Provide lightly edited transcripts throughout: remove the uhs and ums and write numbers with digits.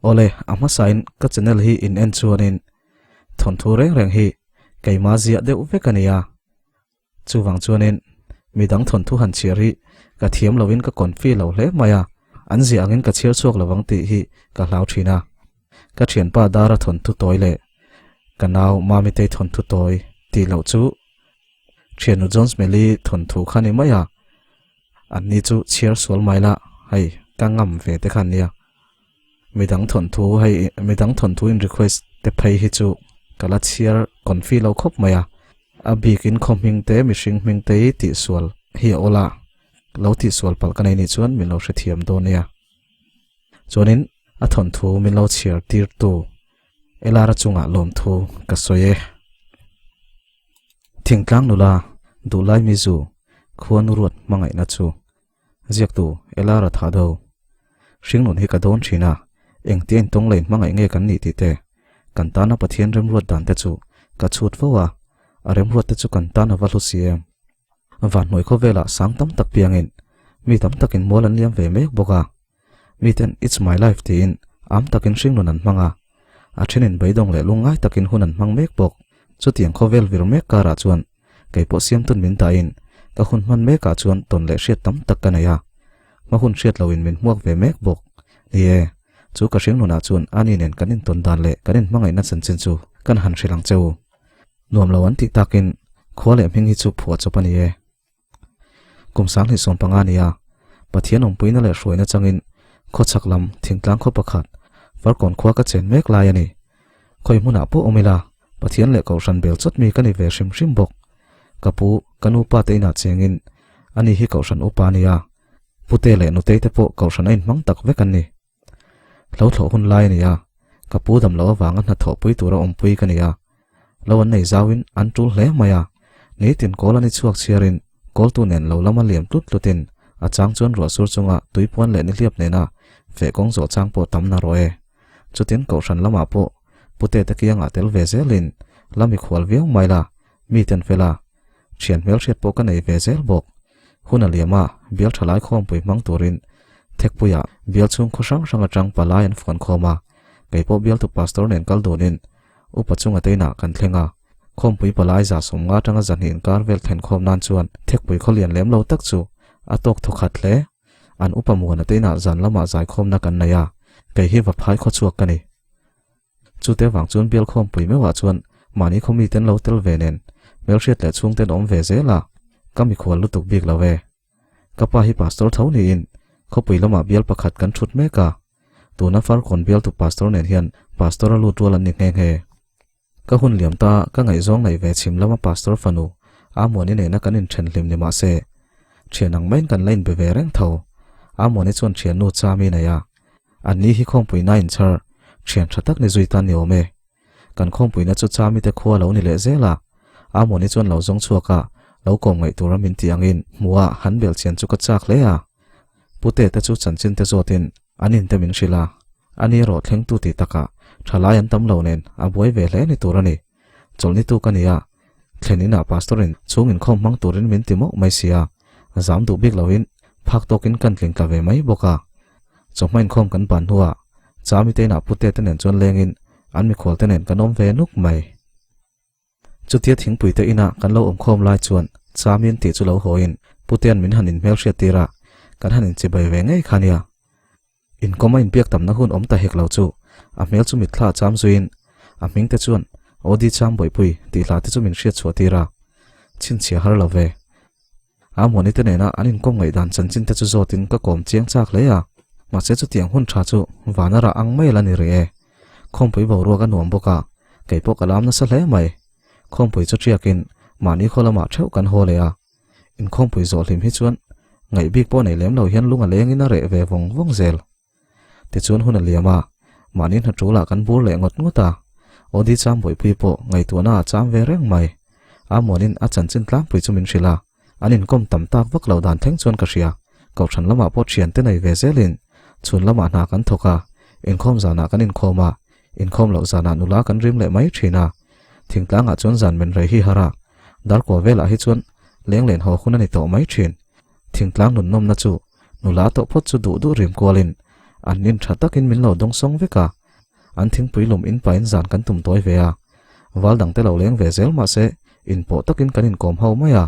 Awle, a hmasain ka channel hi in en chuanin thawnthu reng reng hi keima ziah deuh vek a nia. Chuvang chuanin midang thawnthu han chhiar hi ka thiam loin ka confi lo hle mai a, an ziah angin ka chhiar chhuak lovang tih hi ka hlau thin a. Ka thianpa Dara thawnthu tawi leh ka nau Mamitei thawnthu tawi tih loh chu thiannu Jones Meli thawnthu kha ni mai a, anni chu chhiar sual mai la hei ka ngam ve te kha ania. Midang thawnthu hei midang thawnthu in request te phei hi chu ka la chhiar confi lo khawp mai a, a bikin khaw hming te mihring hming te hi tihsual hi a awl a, lo tihsual palh ka nei nih chuan min lo hrethiam dawn nia. Chuanin a thawnthu min lo chhiar tirtu Elara chungah lawmthu ka sawi e. Thingtlang nula duhlai mizu khuanu ruat hmangaihna chu ziaktu Elara Thado hringnun hi ka dawn thin a, engtia intawng leh inhmangaih nge kan nih tih te, kan tana Pathian remruat dan te chu ka chhut fo a, a remruat te chu kan tan a va hlu si em. Vanhnuai khawvelah sang tam tak piangin mi tam takin mual an liam ve mek bawk a. Miten It's my life tiin am takin hringnun an hmang a, a thenin beidawng leh lungngai takin hun an hmang mek bawk. Chutiang khawvel vir mek karah chuan kei pawh siamtun min dahin ka hun hman mekah chuan tawn leh hriat tam tak ka nei a, hma hun hriat loin min hmuak ve mek bawk. Ni e, chu ka hringnunah chuan ani nen kan intawn dan leh kan inhmangaihna chanchin chu kan han hrilh ang che u. Nuam lo an tih takin khua leh hming hi chu phuah chawp a ni e. Kum 2015 nia Pathian awmpuina leh hruaina changin khawchhak lam thingtlang khaw pakhat Farkawn khua ka chen mek lai a ni. Khawi hmunah pawh awm ila Pathian leh Kohhran bel chawt mi ka ni ve hrim hrim bawk. Ka pu, ka nu pa te inah chengin ani hi Kohhran upa a nia. Pute leh nutei te pawh Kohhran a inhmang tak vek an ni. Hlo thlawh hun lai a ni a, ka pu dam loh avanga hnathawh pui tura awmpui ka ni a. Lo an nei zauin an tul hle mai a, nitin kawl an i chhuak chhiarin kawltu nen lo lama liam tlut tlutin a chang chuan ruah sur chunga tuipuan leh nihliap nena feh kawng zawh chang pawh tam na rawh e. Chutin kohhran lamah pawh pute te kiangah tel ve zelin la mikhual viau mai la, miten fel a, thian hmelhriat pawh ka nei ve zel bawk. Hun a liam a, bial tha lai khawmpui hmang turin Thekpuia bial chhung khaw hrang hrang atang palai an fuan khawm a, kei pawh bialtu pastor nen kal dunin upa chunga te inah kan thleng a. Khawmpui palai 50 atanga 200 inkar vel thlen khawm nan chuan Thekpui khaw lian lem lo tak chu a tawk thaw khat hle. An upa muana te inah zan lamah zaikhawmna kan nei a, kei hi Vaphai khawchhuak ka ni. Chute vang chuan bial khawmpui meuhah chuan mahni khaw miten lo tel ve nen hmelhriat leh chhungten awm ve zel a, ka mikhual lutuk bik lo e. Ka pa hi pastor tho niin khawpui lamah bial pakhat kan thut mek a, tuna Farkawn bialtu pastor nen hian pastor a lut rual an ni nghe nghe. Ka hun liam ta ka ngaihzawng neih ve chhim lama pastor fanu Amuani nena kan inthen hlim ni mah se thian ang maiin kan la inbe ve reng tho. Amuani chuan thiannu Chami nei a, Anni hi khawmpuina inchhar thian tha tak ni zui tan ni awm e. Kan khawmpuina chu Chamite khua lo ni leh zel a, Amawni chuan lo zawng chhuak a, lo kawm ngaih tura min tih angin hmuh a han bel chian chu ka chak hle a. Pute te chu chanchin te zawtin an in te min hrilh a, ani erawh thlengtu tih takah thalai an tam lo nen a buai ve hle ni tur a ni. Chawlhni tu ka ni a, thlen inah pastor in chhung inkhawm hmang turin min ti mawk mai si a, zam duh bik loin phak tawkin kan tling tla ve mai bawk a. Chawhma inkhawm kan ban hnuah Chami te inah pute te nen chuan lengin an mikhual te nen kan awm ve nuk mai. Chutia thingpui te inah kan lo awmkhawm lai chuan Chami an tih chu lo hawiin putean min han inhmelhriat tir a, kan han inchibai ve ngei kha nia. Inkawm a inbiak tamna hun awm ta hek lo chu a hmel chu mitthla a cham zuiin a hming te chuan Aw-di cham bawihpui tih hla te chu min hriat chhuah tir a, chhinchhiah har lo ve. A Muani te nena an inkawm ngaihdan chanchin te chu zawtin ka kawm chiang chak hle a, mahse chutiang hun tha chu vana rah ang mai la ni rih e. Khawmpui boruak a nuam bawk a, kei pawh ka lam nasa hle mai. Khawmpui chu ṭiakin mahni khaw lamah ṭheuh kan haw leh a, inkhawmpui zawh hlim hi chuan ngaih bik pawh nei lem lo hian lung a lengin a reh ve vawng vawng zel. Tichuan hun a liam a, mahni hna ṭulah kan bur leh ngawt ngawt a, Audi cham bawihpui pawh ngaihtuahna a cham ve reng mai. A muanin a chanchin tlangpui chu min hrilh a, an inkawm tam tak vak loh dan thleng chuan ka hria. Kohhran lamah pawh thiante nei ve zelin chhun lamah hna kan thawk a, inkhawm zanah kan inkhawm a, inkhawm loh zanah nula kan rim leh mai thin a. Thingtlangah chuan zan men rei hi har a, darkua velah hi chuan leng len haw hun a ni tawh mai thin. Thingtlang nunnawmna chu nula tawh phawt chu duh duh rim kualin an nin tha takin min lo dawngsawng vek a. An thingpui lum in pahin zan kan tum tawi ve a. Val dangte lo leng ve zel mahse inpawh takin kan inkawm ho mai a.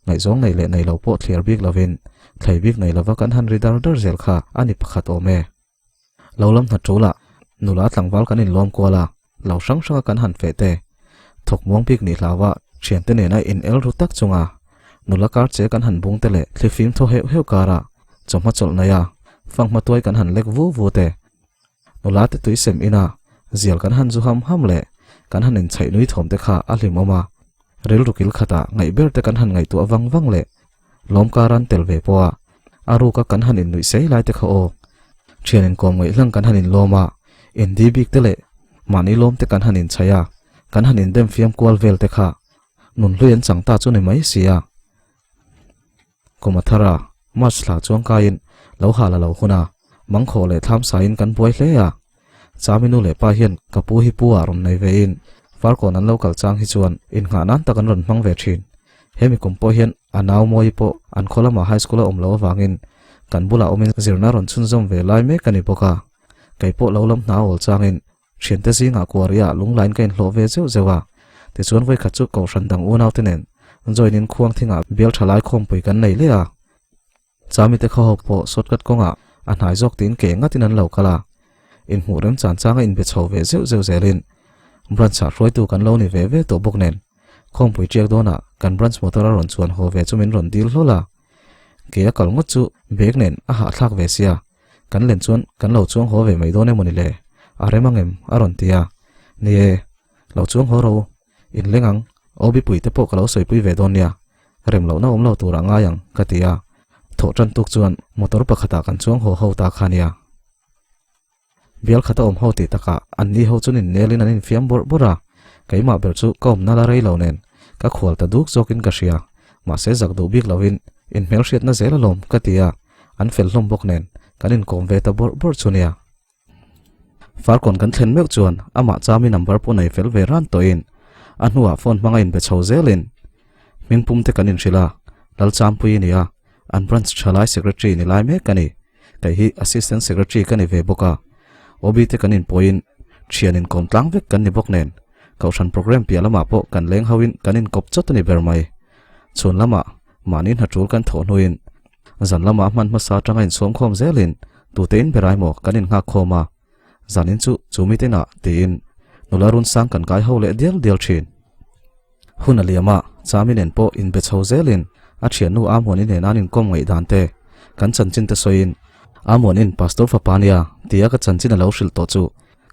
Ngaihzawng nei leh nei lo pawh thliar bik lovin thlei bik nei lova kan han ri dar dar zel kha a ni pakhat awm e. Lo lam hna tul ah nula tlangval kan inlawm kual a, lo hrang hranga kan han feh te. Thawk muang bik nih hlau a, thiante nena in el ru tak chunga nula kar che kan han bung te leh thlifim thaw heuh heuh karah chawhma chawlh nei a, fanghma tuai kan han lek vu vu te. Nula te tui sem ina zial kan han zu ham ham leh kan han inchhaih nui thawm te kha a hlimawm a, rilru kil khatah ngaih ber te kan han ngaihtuah vang vang leh Lawmkar an tel ve pawh a, a ruka kan han innuih sei lai te kha aw. Thian inkawm ngaih hlang kan han inlawm a, indi bik te leh mahni lawm te kan han inchhaih a, kan han indem fiam kual vel te kha nun hlui an chang ta chu ni mai si a. Kum a thar a, March thla chuang kaiin lo hal a lo hun a, mangkhawh leh thlam saiin kan buai hle a. Chami nu leh pa hian ka pu hi pu ah rawn nei ve in Farkawn an lo kal chang hi chuan innghah nan tak an rawn hmang ve thin. Hemi kum pawh hian a nau Mawi pawh an khaw lamah high school a awm loh avangin kan bulah awmin zirna rawn chhunzawm ve lai mek a ni bawk a. Kei pawh lo lam hna awl changin thiante zingah kuariah lunglain ka inhlawh ve zeuh zeuh a. Tichuan vawikhat chu Kohhran dang unaute nen join in Khuangthingah bial tha lai khawmpui kan nei leh a. Chami te khaw ho pawh shortcut kawngah a hnai zawk tiin ke ngatin an lo kal a, inhmuh rem chan changa inbe chho ve zeuh zeuh zelin branch ah hruaitu kan lo ni ve ve tawh bawk nen khawmpui tiak dawnah kan branch motor a rawn chuan haw ve chu min rawn dil hlawl a, ke a kal ngawt chu bag nen a hahthlak ve sia, kan len chuan kan lo chuang haw ve mai dawn emawni le, a rem angem a rawn ti a, ni e, lo chuang haw ro. Inleng ang, OB pui te pawh ka lo sawipui ve dawn nia, rem lohna awm lo turah ngai ang, ka ti a. Thawh tan tuk chuan motor pakhatah kan chuang haw ho ta kha nia. Bial khata awm ho tih takah an ni ho chuan innelin an infiam bawrh bawrh a, keimah ber chu ka awmna la rei lo nen ka khual ta duk zawkin ka hria, mahse zak duh bik lovin inhmelhriatna zel alawm ka ti a, an fel hlawm bawk nen kan inkawm ve ta bawrh bawrh chu nia. Farkawn kan thlen meuh chuan amah chami number pawh nei fel ve ran tawhin a hnuah phone hmanga inbe chho zelin hmingpum te kan inhrilh a, Lalchampuii a ni a, an branch thalai secretary ni lai mek a ni, kei hi assistant secretary ka ni ve bawk a, OB te kan inpawhin thian inkawm tlang vek kan ni bawk nen Kohhran programme piah lamah pawh kan leng hoin kan inkawp chawt a ni ber mai. Chhun lamah mahni hna tul kan thawh hnuin Zan lamah hman hmasa atanga inchhuam khawm zelin tute in berai maw kan innghak khawm a, zanin chu chu mite inah tiin nula run sang kan kai ho leh dial dial thin. Hun a liam a, Chami nen pawh inbe chho zelin a thiannu Amuani nen an inkawm ngaih dan te kan chanchin te sawiin Amuani'n Pastor fapa nia tia ka chanchin a lo hrilh tawh chu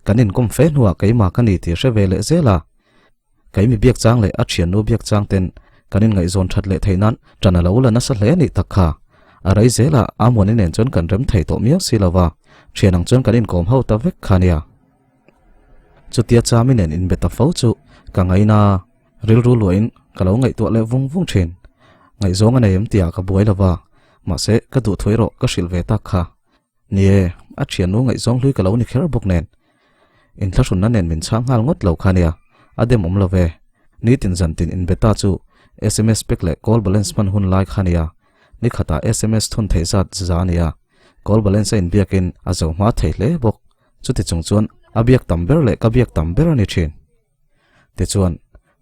kan inkawm fe hnuah keimah ka ni tih hre ve leh zel a. Kei mi biak chang leh a thiannu biak chang ten kan inngaihzawn that leh theih nan tan a lo la nasa hle a nih tak kha. A rei zelah Amuani nen chuan kan rem thei tawh miau si lo va, thian ang chuan kan inkawm ho ta vek kha nia. Chutia Chami nen inbe ta fo chu ka ngaina rilru luahin ka lo ngaihtuah leh vung vung thin. Ngaihzawng a nei em tiah ka buai lo va, mahse ka duh thuai rawh ka hrilh ve tak kha. Ni e, a thiannu ngaihzawng hlui ka lo ni kher bawk nen. Inthlahrunna nen min chhang nghal ngawt lo kha nia, a dem awm lo ve. Nitin zantin inbe ta chu sms pek leh call balance hman hun lai kha nia, ni khatah sms thun theih zat za nia, call balance a inbiakin a zo hma thei hle bawk. Chuti chung chuan a biak tam ber leh ka biak tam ber a ni thin. Tichuan,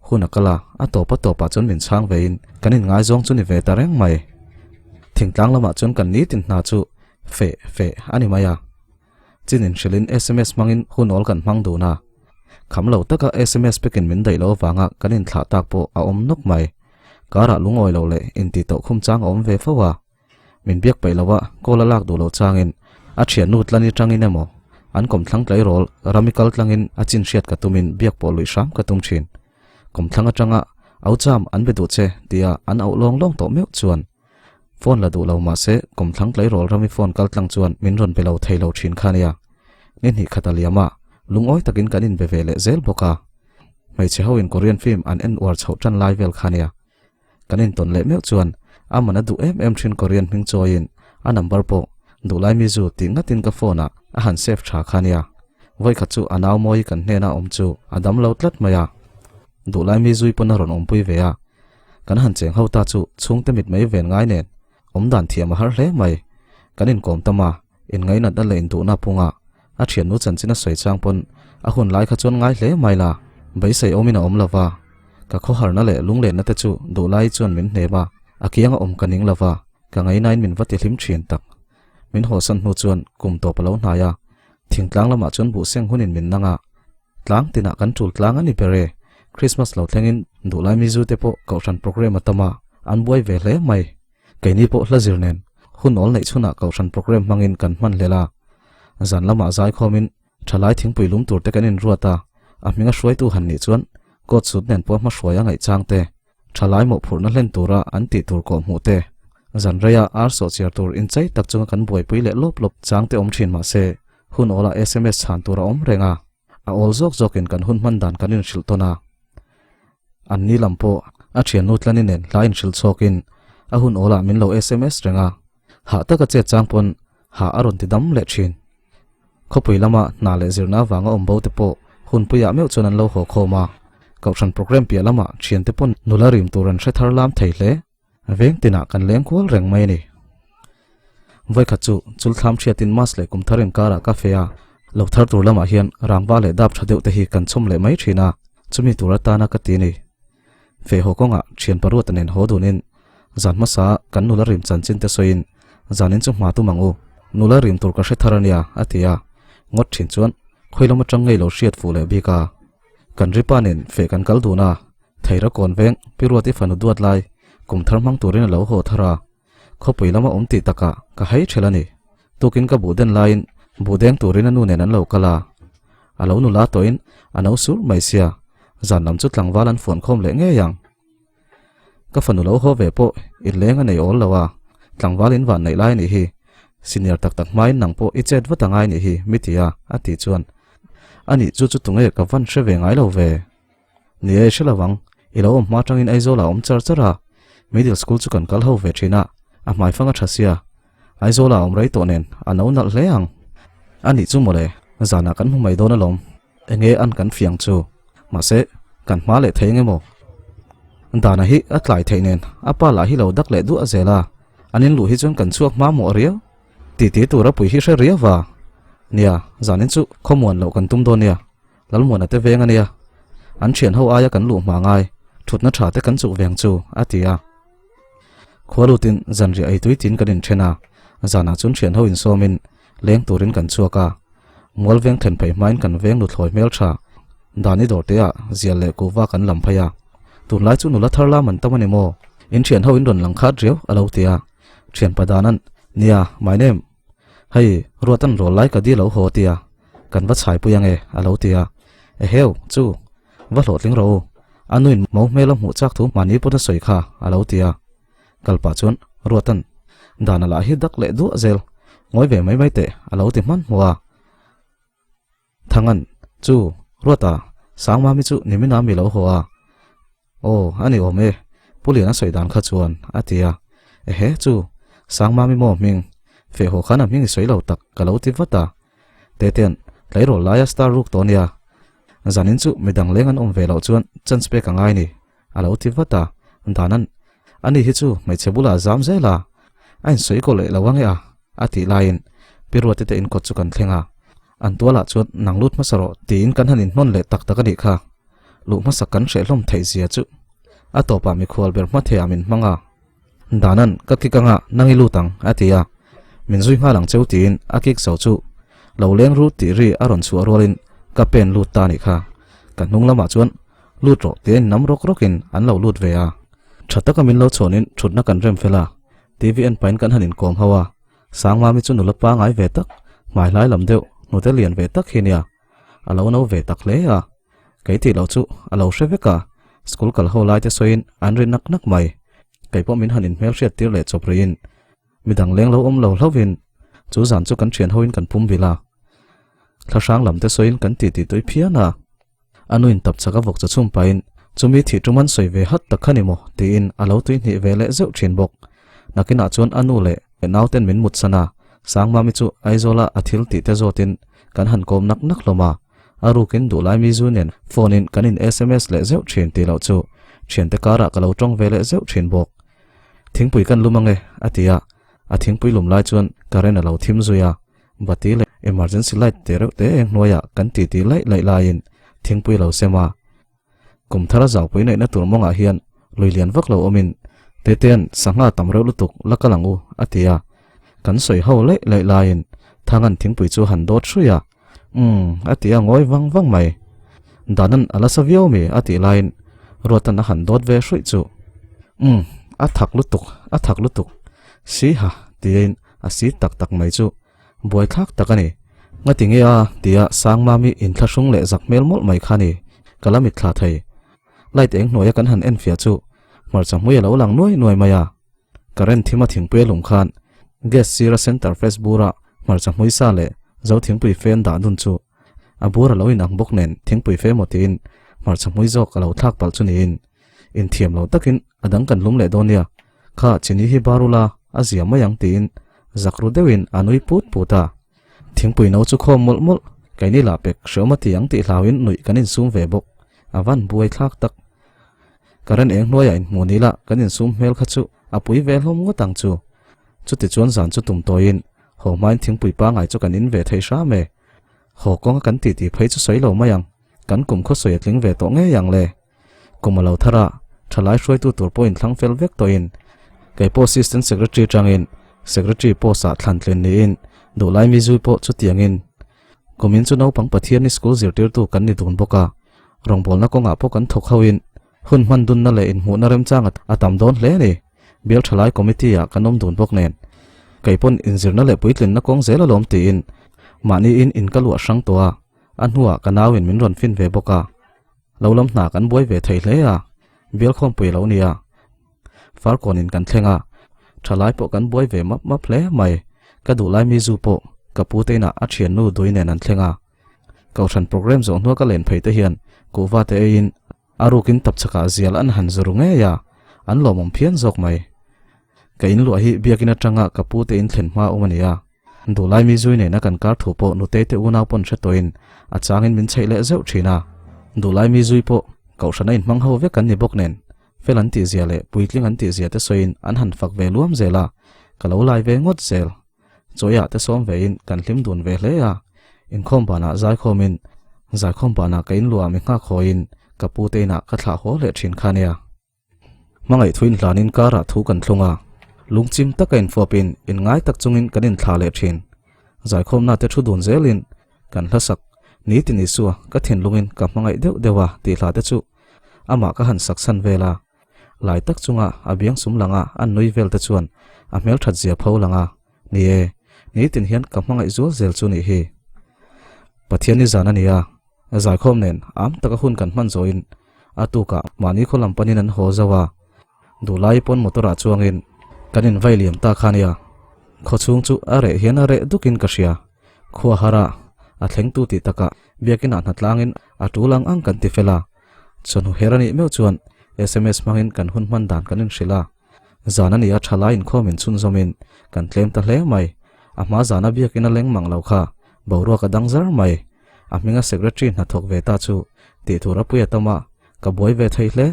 hun a kal a, a tawp a tawpah chuan min chhang vein kan inngaizawng chu ni ve ta reng mai. Thingtlang lamah chuan kan nitin hna chu feh feh a ni mai a. Chin inhrilhin sms hmangin hun awl kan hmang dun a. Kham lo taka sms pekin min daih loh avanga kan inthlah tak pawh a awm nawk mai. Karah lungawi lo leh intih tawh khum chang a awm ve fo a. Min biak paih lo a, call a lak duh lo changin a thiannu tlani tangin emaw an kawmthlang tleirawl rami kal tlangin a chin hriat ka tumin biak pawh luih hram ka tum thin. Kawmthlang atanga au cham an be duh che tia an auh lawng lawng tawh meuh chuan phone la duh lo mahse kawmthlang tleirawl rami phone kal tlang chuan min rawn be lo thei lo thin kha nia. Ni hnih khat a liam a, lungawi takin kan inbe ve leh zel bawk a. Hmeichhe ho in Korean film an en uar chhoh tan lai vel kha nia. Kan intawn leh meuh chuan a man a duh em em thin Korean hming chawiin a number pawh Duhlai Mizu tih ngatin ka phone ah a han save tha kha nia. Vawikhat chu a nau mawi kan hnena awm chu a dam lo tlat mai a. Duhlai Mizui pawn a rawn awmpui ve a. Kan han cheng ho ta chu chhungte mit mai ven ngai nen awm dan thiam a har hle mai. Kan inkawm tam a, inngainatna leh induhna punga a thiannu chanchin a sawi chang pawn A hun lai kha chuan ngai hle mai la, beisei awmin a awm lo va. Ka khawharna leh lunglenna te chu duhlai chuan min hnem a, a kianga awm ka ning lo va, ka ngainain min va ti hlim thin tak. Min hawsan hnu chuan kum tawp a lo hnai a, thingtlang lamah chuan buhseng hunin min nang a, tlang tinah kan tul tlang a ni ber e. Christmas lo thlengin duhlai mizu te pawh kohhran programme a tam a, an buai ve hle mai. Keini pawh hla zir nen hun awl neih chhunah kohhran programme hmangin kan hman hlel a, zan lamah zaikhawmin Thalai thingpui lum tur te kan inruat a, a hminga hruaitu han nih chuan coat suit nen pawh hmahruai a ngaih chang te, thalai mawhphurhna hlen tura an tih tur kawh hmuh te, zan reia ar sawh chiar tur inchei tak chunga kan buaipui leh lawp lawp chang te awm thin mah se, hun awlah sms chhan tur a awm reng a, a awl zawk zawkin kan hun hman dan kan inhrilh tawn a. An ni lam pawh a thiannu tlani nen hla inhrilh chhawkin a hun awlah min lo sms reng a, hah taka chet chang pawn hah a rawn ti dam leh thin. Khawpui lama hna leh zirna avanga awm bo te pawh hunpuiah meuh chuan an lo haw khawm a, kohhran programme piah lamah thiante pawn nula rim tur an hre thar lam thei hle. Veng tinah kan leng kual reng mai a ni. Vawikhat chu chulthlam hriatin mask leh kum thar inkarah ka fe a, lo thar tur lamah hian rangva leh dap tha deuh te hi kan chhawm leh mai thin a, chumi tur atana ka ti a ni. Feh haw kawngah thian paruata nen haw dunin zan hmasa kan nula rim chanchin te sawiin zanin chu hma tum ang u, nula rim tur ka hre thar ania a ti a, ngawt thin chuan khawi lam atang ngei lo hriat fuh leh bik a. Kan ripa nen feh kan kal dun a, Theira kawn veng Piruati fanu duat lai kum thar hmang turin a lo haw thar a, khawpui lama awm tih takah ka hei thelh a ni. Tukin ka buh den laiin buh deng turin a nu nen an lo kal a, a lo nula tawhin a no sur mai sia, zan lam chu tlangval an fuan khawm leh ngei ang. Ka fanu lo haw ve pawh inleng a nei awl lo a, tlangval in van neih lai a nih hi, senior tak tak hmain nang pawh i chet vat a ngai nih hi mi ti a, a tih chuan a nih chu chu tunge ka van hre ve ngai lo ve. Ni e, hre lo ang, i lo awm hma atangin Aizawl ah awm char char a, middle school chu kan kal ho ve thin a, a hmaifang a tha sia, Aizawl ah awm rei tawh nen a no nalh hle ang. A nih chu mawle, zanah kan hmu mai dawn alawm, enge an kan fiang chu, mahse kan hma leh thei eng emaw? Dana hi a tlai theih nen a pa lah hi lo dak leh duah zel a, an in luh hi chuan kan chhuak hma mawh riau. Titi tura pui hi hre riau va, nia zanin chu khawmuan loh kan tum dawn nia. Lalmuana te veng a nia, an thian ho aia kan luh hma ngai, thutna tha te kan chuh veng chu, a ti a. Khua lutin zanriah ei tui tiin kan inthen a, zanah chuan thian ho insawmin leng turin kan chhuak a. Mual veng thlen phei hmain kan veng nuthlawi hmel tha, Dani dawrteah zial leh kuhva kan lam phei a. Tunlai chu nula thar lam an tam a ni maw? In thian ho in rawn lang khat riau, a lo ti a. Thianpa Danan, Nia, my name. Hei, Ruatan rawl lai ka dil lo haw tia, kan va chhaipui ange, a lo ti a. Eheu, chu, va hlawhtling rawh u, a nuin mo hmel a hmuh chak thu mahni pawn a sawi kha, a lo ti a. Kal pah chuan Ruatan, Dan a lah hi dak leh duah zel, ngawi ve mai mai teh, a lo ti hmanhmawh a. Thangan, Chu, Ruata, Sangmami chu nimina mi lo haw a. Aw, a ni awm e, Pu Liana sawi dan kha chuan, a ti a. Ehe, chu, Sangmami maw hming? Feh haw khan a hming i sawi lo tak, ka lo ti vat a. Tetea'n, Tleirawl laia star ruk tawh nia. Zanin chu midang leng an awm ve loh chuan chance pek a ngai ni. A lo ti vat a, Danan, Ani hi chu hmeichhe bulah a zam zel a, a insawi kaw leh lo ange a, a tih laiin Pi Ruati te inkawt chu kan thleng a, an tualah chuan nang lut hmasa rawh tiin kan han inhnawn leh tak tak a nih kha. Luh hmasa kan hreh hlawm theih zia chu a tawpah mikhual ber hma theiah min hmang a, Danan, Ka kik anga nang i lut ang, a ti a, min zui nghal ang cheu tiin a kik zo chu lo leng rut tih ri a rawn chhuah rualin ka pen lut ta a nih kha. Ka hnung lamah chuan Lut rawh tia in nam rawk rawkin an lo lut ve a. Tha taka min lo chhawn in thutna kan rem fel a, TV en pahin kan han inkawm ho a. Sangmami chu nula pangai ve tak, hmai hlai lam deuh, hnute lian ve tak hi nia. A lo no ve tak hle a. Kei tih loh chu a lo hre vek a, school kal ho lai te sawiin an ri nak nak mai. Kei pawh min han inhmel hriat tir leh chawp rihin midang leng lo awm lo hlauhin chu zan chu kan thian hoin kan pum vil a. Thlahrang lam te sawiin kan titi tui phian a. A nuin tap chak a vawk cha chhum pahin, Chumi thih tum an sawi ve hat tak kha ni maw? tiin a lo tui hnih ve leh zeuh thin bawk. Nakinah chuan a nu leh nauten min mut san a, Sangmami chu Aizawla a thil tih te zawtin kan han kawm nak nak hlawm a. A rukin duhlai mi zu nen phone in kan in sms leh zeuh thin tih loh chu thiante karah ka lo tawng ve leh zeuh thin bawk. Thingpui kan lum ange, a ti a. A thingpui lum lai chuan current a lo thim zui a. Bati leh. Emergency light te reuh te eng hnuaiah kan titi laih laih laiin thingpui lo sem a. Kum thara zaupui neihna tur mawngah hian lui lian vak lo awmin Tetea'n sangha tam reuh lutuk la kal ang u a ti a. Kan sawi ho laih laih laiin Thanga'n thingpui chu han dawt hruih a. Umm a ti a ngawi vang vang mai. Dana'n a la sa viau mi a tih laiin Ruata'n a han dawt ve hruih chu. Umm a thak lutuk a thak lutuk si ha tiin a si tak tak mai chu Buaithlak tak a ni. Ngati nge a? tia Sangmami inthlahrung leh zak hmel mawlh mai kha ni. Ka la mitthla thei. Light eng hnuaia kan han enfiah chu hmarcha hmui a lo lang nuai nuai mai a. Current thima thingpui a lum khan gas sira center fresh bura hmarcha hmui sa leh zo thingpui fen dah dun chu a bur a lo inang bawk nen thingpui fe maw tiin hmarcha hmui zawk a lo thlak palh chu niin inthiam lo takin a dang kan lum leh dawn nia. Kha chini hi bar ula a zia mai ang tiin zak ru deuhin a nui put put a. Thingpui no chu khawm mawlh mawlh, keini lah pek hreawm a ti ang tih hlauin nuih kan insum ve bawk. A van buai thlak tak. Current eng hnuaiah inhmuh ni lah kan insum hmel kha chu a pui ve hlawm ngawt ang chu. Chuti chuan zan chu tum tawiin haw hmain thingpui pangai chu kan in ve thei hram e. Haw kawnga kan titi phei chu sawi lo mai ang, kan kum khaw sawi a tling ve tawh ngei ang le. Kum a lo thar a, thalai hruaitu tur pawhin thlang fel vek tawhin kei pawh Assistant Secretary tangin Secretary post ah thlan tlin niin duhlai mi zui pawh chutiangin kumin chu naupang Pathianni school zirtirtu kan ni dun bawk a, rawngbawlna kawngah pawh kan thawk hoin hun hman dunna leh inhmuhna remchang a tam dawn hle a ni. Bial thalai committee ah kan awm dun bawk nen kei pawn inzirna leh puitlinna kawng zel alawm tiin mahni in in ka luah hrang tawh a, a hnuah ka nauin min rawn fin ve bawk a. Lo lam hna kan buai ve thei hle a, bial khawmpui a lo ni a. Farkawnin kan thleng a, thalai pawh kan buai ve map map hle mai. Ka duhlai mi zu pawh ka pu te inah a thiannu dui nen an thleng a. Kohhran program zawh hnua ka len phei te hian kuhva te eiin a rukin tapchhakah zial an han zuru ngei a, an lawmawm phian zawk mai. Ka inluah hi biakin atanga ka pu te in thlen hma awm a ni a. Duhlai mi zui nena kan kar thu pawh nutei te unau pawn hre tawhin a changin min chheih leh zeuh thin a. Duhlai mi zui pawh Kohhrana inhmang ho vek an ni bawk nen fel an tih zia leh puitling an tih zia te sawiin an han fak ve luam zel a, ka lo lai ve ngawt zel. Chawiah te sawm vein kan hlim dun ve hle a, inkhawm banah zaikhawmin zaikhawm banah ka inluah mi nghak hawiin ka pu te inah ka thlah haw leh thin kha nia. Hmangaih thu inhlanin karah thu kan thlung a, lungchim taka infuapin inngai tak chungin kan inthlah leh thin. Zaikhawmna te thu dun zelin kan hlasak, Nitin Isua, ka thinlungin ka hmangaih deuh deuh a tih hla te chu amah ka han sak chhan vel a. Lai tak chunga a biang sum langa a nui vel te chuan a hmelthat zia pho lang a, Ni e, nitin hian ka hmangaih zual zel chu nih hi. Pathian i zan a nia. Zaikhawm nen am taka hun kan hman zawhin a tukah mahni khaw lam panin an haw zauh a, duhlai pawn motor ah chuangin kan invai liam ta kha nia. Khaw chhung chu a reh hian a reh dukin ka hria. Khua har a, a thlengtu tih takah biakinah hnatlangin a tul ang ang kan ti fel a. Chawhnu her a nih meuh chuan sms hmangin kan hun hman dan kan inhrilh a. Zan a ni a thalai inkhawm inchhunzawmin kan tlem ta hle mai. A hma zana biakin a leng mang lo kha boruak a dang zar mai. A hminga secretary hnathawk ve ta chu tih tur a pui a tam a, ka buai ve thei hle.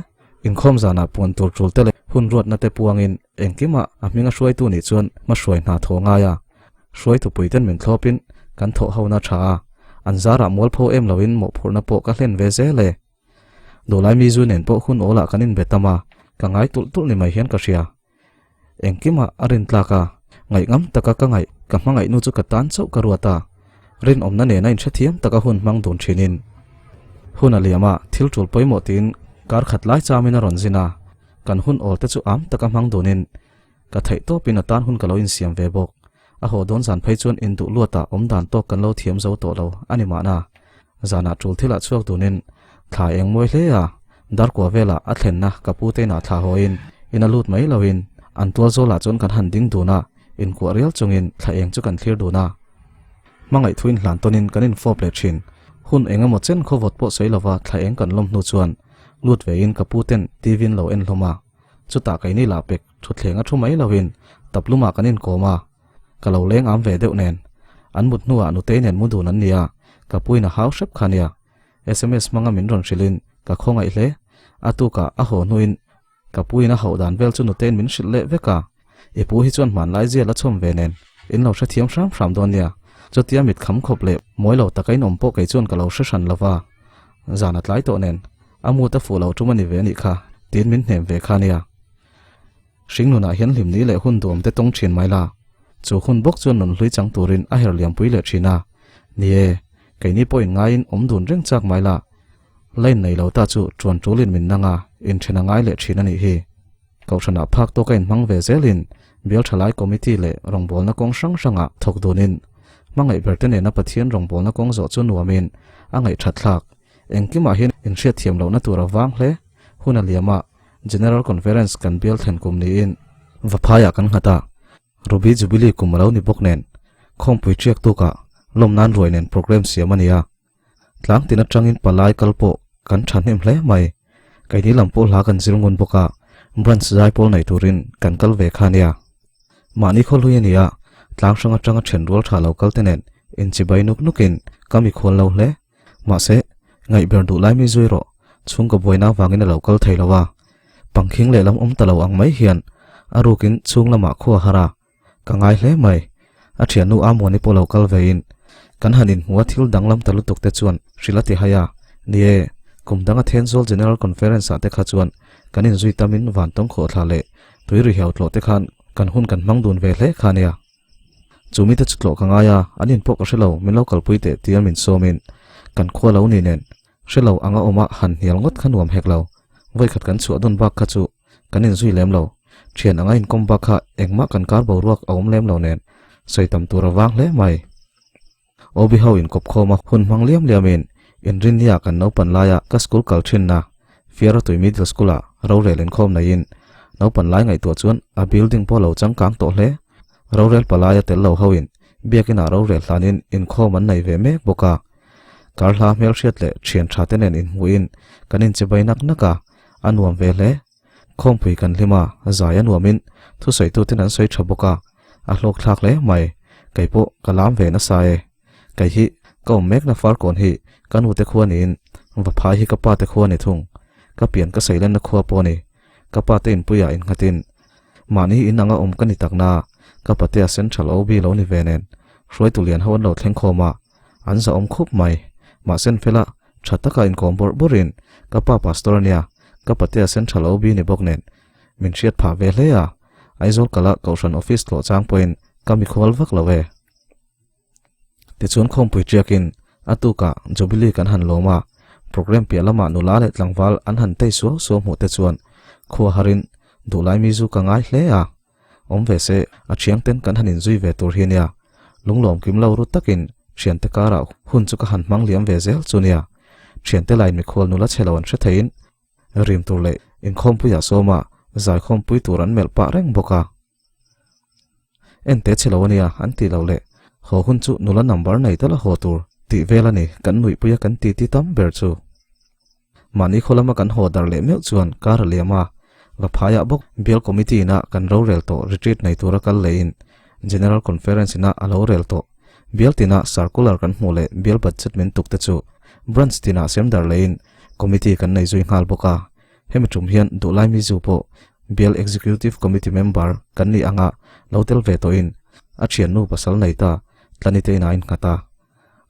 Inkhawm zanah puan tur tul te leh hun ruatna te puangin engkimah a hminga hruaitu nih chuan hmahruai hna thaw ngai a. Hruaitu puiten min thlawpin kan thawh hona tha a, an zarah mualpho em loin mawhphurhna pawh ka hlen ve zel e. Duhlai mi zu nen pawh hun awlah kan inbe tam a, ka ngai tulh tulh ni mai hian ka hria. Engkimah a rin tlak a, ngaihngam taka ka ngaih, ka hmangaih nu chu ka tan chauh ka ruat a, rinawmna nena inhrethiam taka hun hmang dun thinin. Hun a liam a, thil tul pawimawh tiin kar khat lai chamin a rawn zin a, kan hun awl te chu am taka hmang dunin ka theih tawpin a tan hun ka lo insiam ve bawk. A haw dawn zan phei chuan induh luatah awm dan tawk kan lo thiam zo tawh lo a ni mahna. Zanah tul thilah chhuak dunin thla eng mawi hle a, darkua velah a thlenna ka pu te inah thla hawiin in a lut mai loin an tual zawlah chuan kan han ding dun a, inkuah rial chungin thla eng chu kan thlir dun a. Hmangaih thu inhlan tawnin kan infawp leh thin. Hun eng emaw chen khawvawt pawh sawi lova thla eng kan lawm hnu chuan lut vein ka pu ten TV in lo en hlawm a. Chutah keini lah pek thutthleng a thu mai loin taplumah kan inkawm a. Ka lo leng am ve deuh nen. An mut hnuah nutei nen mu dun an nia, ka puin a hau hrep kha nia. Sms hmanga min rawn hrilhin ka khawngaih hle. A tukah a haw hnuin ka puin a hauh dan vel chu nuteiin min hrilh leh vek a. I pu hi chuan hmanlai zial a chhawm ve nen in lo hrethiam hram hram dawn nia. Chutia mit kham khawp leh mawi lo taka in awm pawh kei chuan ka lo hre hran lo va, zan a tlai tawh nen a mut a fuh lo tum a ni ve a nih kha tiin min hnem ve kha nia. Hringnunah hian hlimni leh hun duam te tawng thin mai la, chu hun bawk chuan nun hlui chang turin a her liampui leh thin a. Ni e, keini pawhin ngaiin awm dun reng chak mai la, line nei lo ta chu tuan tulin min nang a, inthen a ngai leh thin a nih hi. Kohhranah phak tawk a inhmang ve zelin Bial Thalai Committee leh rawngbawlna kawng hrang hrangah thawk dunin hmangaih berte nena Pathian rawngbawlna kawng zawh chu nuamin a ngaihthat thlak. Engkimah hian inhriatthiam lohna tur a vang hle. Hun a liamah General Conference kan bial thlen kum niin Vaphaiah kan nghat a, Ruby Jubilee kum a lo ni bawk nen khawmpui ṭiak tukah lawm nan ruai nen programme siam a ni a. Tlang tin atangin palai kal pawh kan thahnem hle mai. Keini lam pawh hla kan zir ngun bawk a, branch zai pawl nei turin kan kal ve kha nia. Mahni khaw hlui a ni a, tlang hrang atanga then rual tha lo kal te nen inchibai nuk nukin ka mikhual lo hle. Mahse, ngaihber duh lai mi zui rawh, chhungkaw buaina avangin a lo kal thei lo a. Pangkhing lehlam awm ta lo ang mai hian a rukin chhung lamah khua har a. Ka ngai hle mai. A thiannu Amuani pawh lo kal vein kan han inhmu a thil danglam ta lutuk te chuan hrilh a ti hai a. Ni e, kum danga Thenzawl General Conference ah te kha chuan kan inzui tamin Vantawng khawhthla leh Tuiri hiau tlawh te khan kan hun kan hmang dun ve hle kha nia. Chu mite chu tlawh ka ngai a, an in pawh ka hre lo, min lo kalpui teh tia min sawmin kan khua lo ni nen hre lo anga awma han hnial ngawt kha nuam hek lo. Vawikhat kan chhuah dawn bak kha chu Kan inzui lem lo. Thian anga inkawm bak kha engmah kan kar boruak a awm lem lo nen sawi tam tur a vang hle mai. OB ho inkawp khawm a hun hmang liam liamin inrinnia kan naupan laia ka school kal thinna Fiaratui Middle School-ah rorel inkhawm neiin naupan lai ngaihtuah chuan a building pawh lo changkang tawh hle. Rorel palaia tel lo hoin biakinah rorel hlanin inkhawm an nei ve mek bawk a. Kar hla hmelhriat leh thian tha te nen inhmuhin kan inchibai nak nak a. A nuam ve hle. Khawmpui kan hlim a, zai a nuamin thusawitu ten an sawi tha bawk a, a hlawk thlak hle mai. Kei pawh ka lam ve nasa e. Kei hi ka awm mekna Farkawn hi ka nute khua niin Vaphai hi ka pa te khua ni thung. Ka pian ka seilenna khua pawh a ni. Ka pa te inpuiah innghatin mahni in anga awm ka ni takna ka patea Central OB lo ni ve nen hruaitu lian ho an lo thleng khawm a, an zahawm khup mai. Mahse fela Tha taka inkawm bawrh bawrhin ka pa pastor ania, ka patea Central OB ni bawk nen min hriat phah ve hle a, Aizawl kala Kohhran office tlawh chang pawhin ka mikhual vak lo e. Tichuan khawmpui ṭiakin a tukah Jubilee kan han lawm a, programme piah lamah nula leh tlangval an han tei suau suau hmuh te chuan khua harin duhlai mi zu ka ngai hle a, Awm ve se, a thiangten kan han inzui ve tur hi nia. Lunglawm kim lo ru takin thiante karah hun chu ka han hmang liam ve zel chu nia. Thiante lain mikhual nula chhe lo an hre theiin rim tur leh inkhawmpuiah sawma zaikhawmpui tur an melh pah reng bawk a. Ente chhe lo ania an tih loh leh haw hun chu nula number nei tal a haw tur tih vel a ni kan nuihpuia kan titi tam ber chu. Mahni khaw lama kan haw dar leh meuh chuan kar a liam a, Vaphaiah bawk Bial Committee ina kan rorel tawh retreat nei tura kal lehin General Conference ina a lo rel tawh. Bial tina circular kan hmuh leh bial budget min tuk te chu branch tinah sem dar lehin committee kan nei zui nghal bawk a. Hemi tum hian Duhlai Mizu pawh Bial Executive Committee member kan nih anga lo tel ve tawhin a thiannu pasal nei ta Tlanite inah a innghat a.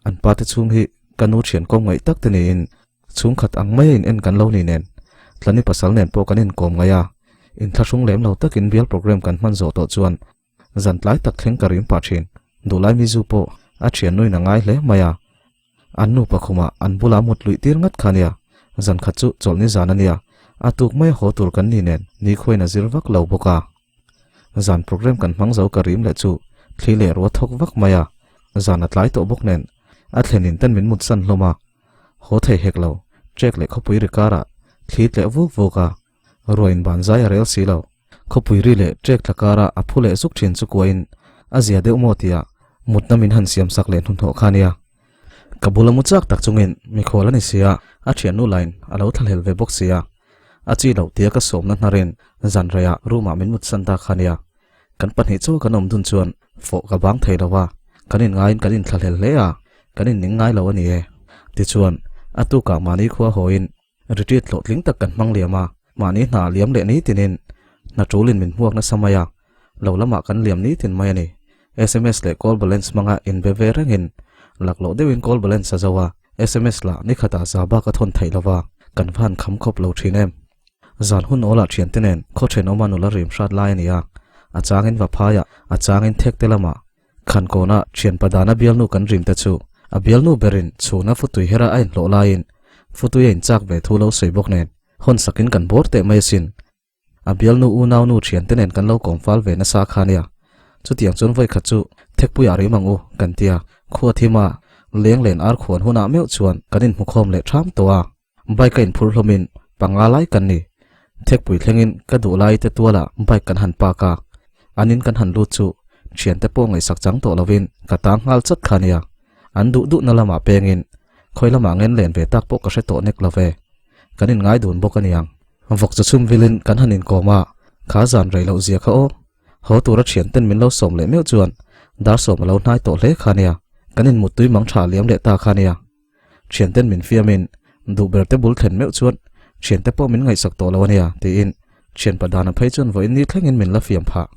An pa te chhung hi ka nu thian kawm ngaih tak te niin chhungkhat ang mai a in en kan lo ni nen Tlani pasal nen pawh kan inkawm ngaih a, inthlahrung lem lo takin bial program kan hman zawh tawh chuan zan tlai tak thleng ka rim pah thin. Duhlai Mizu pawh a thian nuin a ngai hle mai a, an nupa khumah an bula mut luih tir ngat kha nia, zan khat chu chawlhni zan a nia, a tuk mai a haw tur kan ni nen nikhuain a zir vak lo bawk a. Zan program kan hmang zo ka rim leh chu thli leh ruah thawk vak mai a, zan a tlai tawh bawk nen a thlen in ten min mut san hlawm a, haw thei hek lo, trek leh khawpui ri karah thli tleh vuk vuk a, ruah in ban zai a rel si lo, khawpui ri leh trek tla karah a phu leh zuk thin chu kuahin a zia deuh maw tia mutna min han siam sak leh hnuhnawh kha nia. Ka bula mu chak tak chungin mikhual a ni sia, a thiannu lain a lo thlahlel ve bawk sia. A chi loh tia ka sawmna hnarin zan reiah room-ah min mutsan ta kha nia. Kan pahnih chu kan awm dun chuan fawh ka bang thei lo a, kan inngaiin kan inthlahlel hle a, kan inning ngai lo a ni e. Tichuan, a tukah mahni khua hawiin retreat hlawhtling tak kan hmang liam a, mahni hna liam leh nitinin hna ṭulin min hmuak nasa mai a, lo lamah kan liam nitin mai a ni. Sms leh call balance hmanga inbe ve rengin laklawh deuhin call balance a zo a, sms lah nikhatah za bak a thawn theih lova, kan va han kham khawp lo thin em. Zan hun awlah thiante nen khaw thenawma nula rim hrat lai a ni a, a changin va phaiah, a changin thek te lamah khan kawna thian padana bialnu kan rim te chu a bialnu berin chhuna futui hera a inhlawh laiin futui a inchak ve thu lo sawi bawk nen hawn sakin kan bawr teh mai asin. A bialnu unaunu thiante nen kan lo kawm fal ve nasa kha nia. Chutiang chuan vawi khat chu thekpuiah rim ang u kan tia khua thima leng len ar khuan hunah meuh chuan kan inhmukhawm leh ṭham tawh a. Bike a inphur hlawmin panga lai kan ni. Thekpui thlengin ka duh lai te tualah bike kan han park a, an in kan han lut chu thiante pawh ngaihsak chang tawh lovin ka tang nghal chat kha nia. An duh duhna lamah pengin khawi lamah ngen len ve tak pawh ka hre tawh nek lo ve. Kan inngai dun bawk a niang. Vawk chu chhum vilin kan han inkawm a, kha zan rei loh zia kha aw. Haw tura thianten min lo sawm leh meuh chuan dar sawm a lo hnai tawh hle kha nia. Kan inmuttui mang tha liam leh ta kha nia. Thianten min fiamin duh ber te bul thlen meuh chuan thiante pawh min ngaihsak tawh lo a nia tiin thianpa dana phei chuan vawiin ni thlengin min la fiam phah.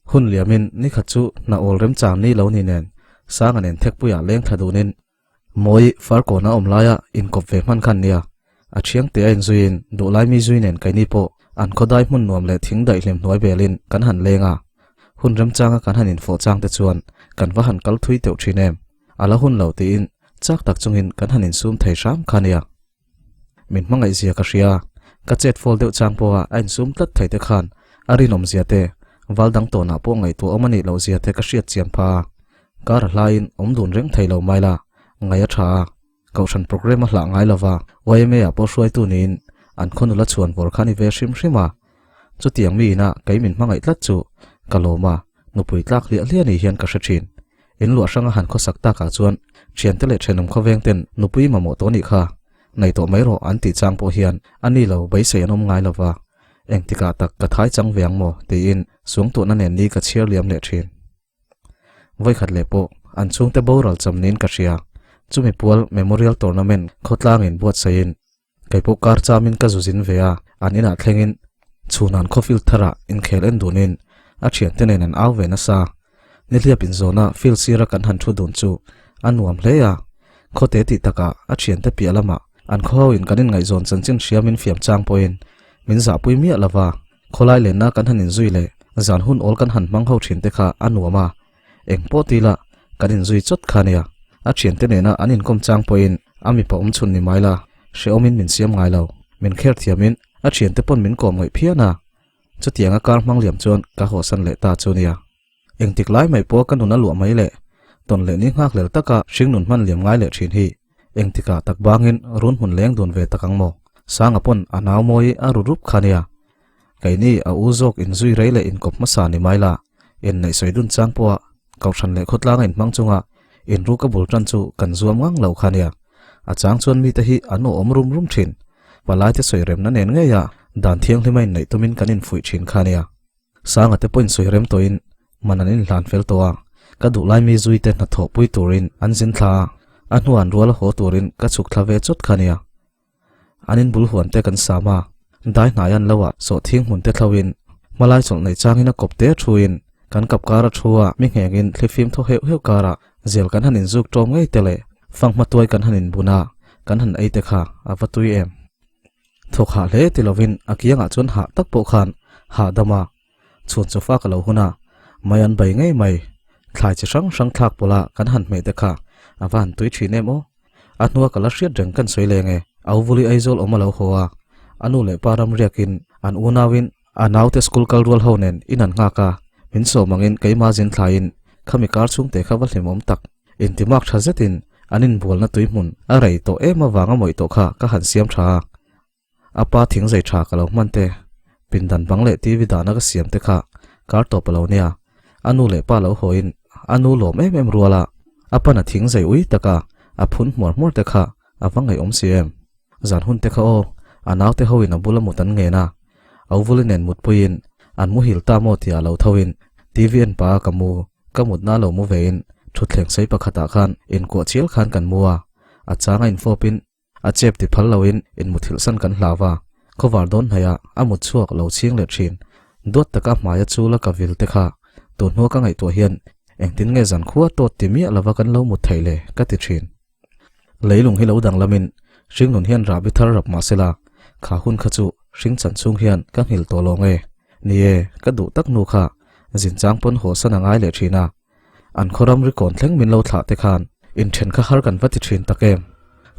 Hun liamin ni khat chu hna awl remchang ni lo ni nen Sanga nen thekpuiah leng thla dunin Mawi Farkawna awm laia inkawp ve hman khan nia a thiang te a inzuiin duhlai mi zui nen keini pawh an khawdai hmun nuam leh thing daihlim hnuai belin kan han leng a, hun remchanga kan han infawh chang te chuan kan va han kal thui teuh thin em. A la hun lo tiin chak tak chungin kan han insum thei hram kha nia. Min hmangaih zia ka hria, ka chet fawl deuh chang pawha a insum tlat thei te khan a rinawm zia te, val dang tawnah pawh ngaihtuah awm a nih loh zia te ka hriat chian pha a. Kar a hlaiin awm dun reng thei lo mai la, ngaih a tha a. Kohhran programme a hlah ngai lova, YMA ah pawh hruaitu niin an khaw nula chhuan vawr kha a ni ve hrim hrim a. Chutiang mi ina kei min hmangaih tlat chu ka lawm a, nupui tlak hliah hliah ni hian ka hre thin. In luah hranga han khawsak takah chuan thiante leh thenawm khawveng ten nupui mamawh tawh nih kha nei tawh mai rawh an tih chang pawh hian a ni lo beisei an awm ngai lova, engtikah tak ka thai chang ve ang maw tiin suangtuahna nen ni ka chhiar liam leh thin. Vawikhat leh pawh an chhungte boral cham niin ka hria, chumi pual Memorial Tournament khawtlangin buatsaihin Kei pawh kar chamin ka zu zin ve a, an inah thlengin chhun an khaw field tharah inkhel en dunin a thiante nen an au ve nasa. Nihliap inzawna field sira kan han thu dun chu a nuam hle a, khawte tih takah a thiante piah lamah an khaw ho in kan inngaihzawn chanchin hriamin fiam chang pawhin min zahpui miah lova, khawlai lenna kan han inzui leh zan hun awl kan han hmang ho thinte kha a nuam a, Eng pawh ti la, kan inzui chawt kha nia. A thiante nena an inkawm chang pawhin a mipa awm chhun ni mai la, hrehawmin min siam ngai lo. Min kher thiamin a thiante pawn min kawm ngaih phian a. Chutianga kar hmang liam chuan ka hawsan leh ta chu nia. Engtik lai mai pawh ka nun a luah mai leh tawn leh ni nghak lel taka hringnun hman liam ngai leh thin hi engtikah tak bangin run hmun leng dun ve tak ang maw? Sanga pawn a nau mawi a ru rup kha nia. Keini a u zawk inzui rei leh inkawp hmasa ni mai la, inneih sawi dun chang pawha Kohhran leh khawtlanga inhmang chunga inruk a bul tan chu kan zuam ngang lo kha nia. A chang chuan mite hi an awhawm rum rum thin. Palaite sawi remna nen ngeia dan thianghlim a inneih tumin kan infuih thin kha nia. Sanga te pawh insawi rem tawhin man an inhlan fel tawh a, ka duhlai mi zuite hnathawh pui turin an zin thla a, a hnuah an rual a haw turin ka chhuk thla ve chawt kha nia. An in bul huan te kan sam a, dai hnai an lo ah sawhthing hmun te thlo in, hmalai chawlh nei chang in a kawp te thu in, kan kap kar a thu a mi ngheng in thlifim thaw heuh heuh kar ah zel kan han in zuk tawm ngei te leh fanghma tuai kan han in bun a, kan han ei te kha a va tui em. Thawk hah hle ti lovin a kiang ah chuan hah tak pawh khan hahdam a, chhun chawfa ka lo hun a, mai an bei ngei mai, thlai chi hrang hrang thlak pawlh a kan han hmeh te kha a va han tui thin em aw. A hnua ka la hriat reng kan sawi leng e. Auvuli Aizawl awm a lo haw a, a nu leh pa ram riakin an unauin a naute school kal rual ho nen in an nghak a, min sawm angin keimah zin thlaiin khami kar chhungte kha va hlimawm tak. Intimak tha zetin an inbualna tui hmun a rei tawh em avanga mawih tawh kha ka han siam tha a. A pa thing zai tha ka lo hman te, pindan bang leh TV dahna ka siam te kha kar tawp a lo nia. A nu leh pa lo hawiin a nu lawm em em rual a, a pan a thing zai ui taka a phun hmuar hmuar te kha a va ngaihawm si em. Zan hun te kha aw, a naute hoin a bula mut an ngen a, Auvuli nen mutpuiin an muhil ta maw tia lo thoin TV en pah a ka mu, ka mutna lo mu vein thutthleng sei pakhatah khan inkuah chial khan kan mu a, a chang a infawpin A chep ti phal loin inmuthilh san kan hlau a, khawvar dawn hnaihah a mut chhuak lo chhing leh thin. Duat taka hmaia chula ka vil te kha tun hnua ka ngaihtuah hian Engtin nge zan khua tawt ti miah lova kan lo mut theih le? ka ti thin. Leilung hi lo danglamin hringnun hian rahbi thar rap mah sela, kha hun kha chu hring chan chhung hian ka nghilh tawh lo nge? Ni e, ka duh tak nu kha zin chang pawn haw san a ngai leh thin a. An khaw ramri kawn thleng min lo thlah te khan inthen kha har kan va ti thin tak em?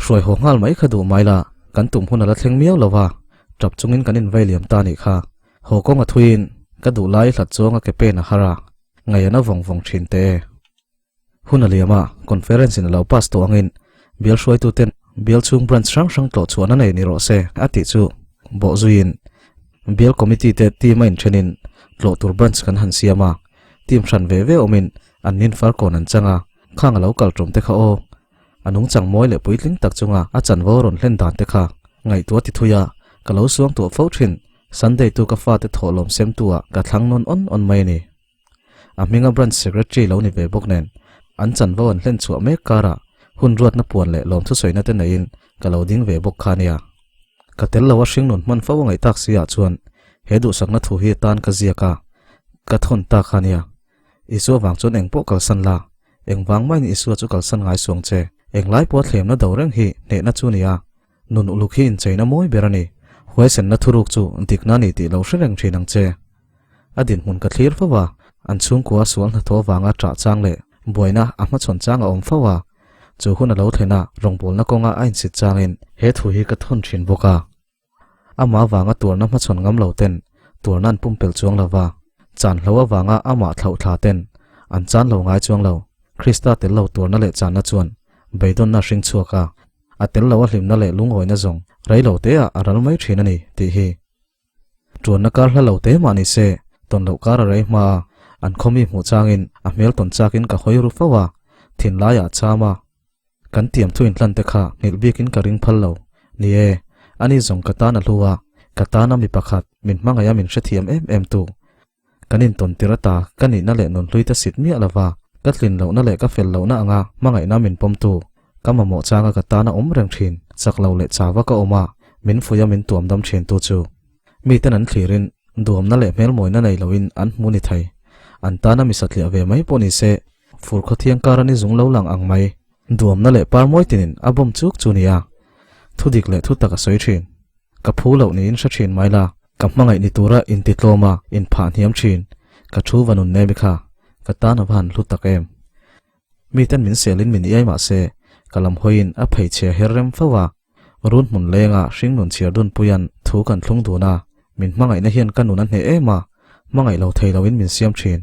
Hruai haw nghal mai kha duh mai la, kan tum hun a la thleng miau lo va, tap chungin kan invei liam ta nih kha. Haw kawng a thuiin ka duh lai hlat chuang a ke pen a har a, ngaih an a vawng vawng thin teh e. Hun a liam a, conference in a lo pass tawh angin bial hruaituten bial chhung branch hrang hrang tlawh chhuahna nei ni rawh se a tih chu bawh zuiin bial committee te team a inthenin tlawh tur branch kan han siam a, team hran ve ve awmin an nin far kawn an chang a, khang a lo kal tum te kha aw. A nungchang mawi leh puitling tak chunga a chanvo rawn hlen dan te kha ngaihtuah ti thui a, ka lo suang tuah fo thin. Sunday tu ka fate thawhlawm semtu ah ka thlang nawn awn awn mai a ni. A hminga branch secretary lo ni ve bawk nen an chanvo an hlen chhuah mek karah hun ruatna puan leh lawm thusawiina te neiin ka lo ding ve bawk kha nia. Ka tel lo a hringnun hman fo a ngaih tak si ah chuan he duhsakna thu hi tan ka ziak a, ka thawn ta kha nia. Isua vang chuan engpawh kalsan la, engvang maiin Isua chu kalsan ngai suang che. Englai pawha thlemna do reng hi hnehna chu nia. Nun uluk hi incheina mawi ber a ni. Huaisenna thuruk chu dikna a ni tih lo hre reng thin ang che. A dinhmun ka thlir fo a, an chhungkua sual hnathawh avanga ṭah chang leh buaina a hmachhawn chang a awm fo a. Chu hun a lo thlen a, rawngbawlna kawnga a insit changin he thu hi ka thawn thin bawk a. Amah avanga tuarna hmachhawn ngam lo ten tuarna an pumpelh chuang lo va, chan hlo avanga amah thlauh thla ten an chan lo ngai chuang lo. Krista tel lo tuarna leh channa chuan beidawnna a hring chhuak a, a tel lo a hlimna leh lungawina zawng rei lo te ah a ral mai thin a ni tih hi. Tuanna kar hla lo te mah ni se, tawn loh kar a rei hma a, an khawmi hmuh changin a hmel tawn chakin ka hawi ru fo a, thinlaiah a cham a. Kan tiam thu intlan te kha nghilh bikin ka ring phal lo. Ni e, ani zawng ka tan a hlu a, ka tana mi pakhat, min hmangaih a min hrethiam em em tu. Kan intawn tir ata ka nihna leh nunhlui te sit miah lova, ka tlin lohna leh ka fel lohna anga hmangaihna min pawm tu, ka mamawh changa ka tana awm reng thin, chak lo leh chau a ka awm a, min fuih a min tuam dam thin tu chu. Miten an thlirin duamna leh hmelmawina nei loin an hmu ni thei. An tana mi satliah ve mai pawh ni se, Fur khawthiang kar a ni zung lo lang ang mai. Duamna leh par mawi tinin a bawm chuk chu nia. Thu dik leh thu tak a sawi thin. Ka phu loh niin hre thin mai la. Ka hmangaih ni tura inti tlawm a, inphah hniam thin. Ka thu va nun nemi kha. Ka tan a va han hlu tak em. Miten min selin min iai mah se, ka lam hawiin a pheichhia her rem fo a. Run hmun lenga hringnun chhiar dunpuia'n thu kan thlung dun a, min hmangaihna hian ka nun a hneh em a, hmangaih lo thei loin min siam thin.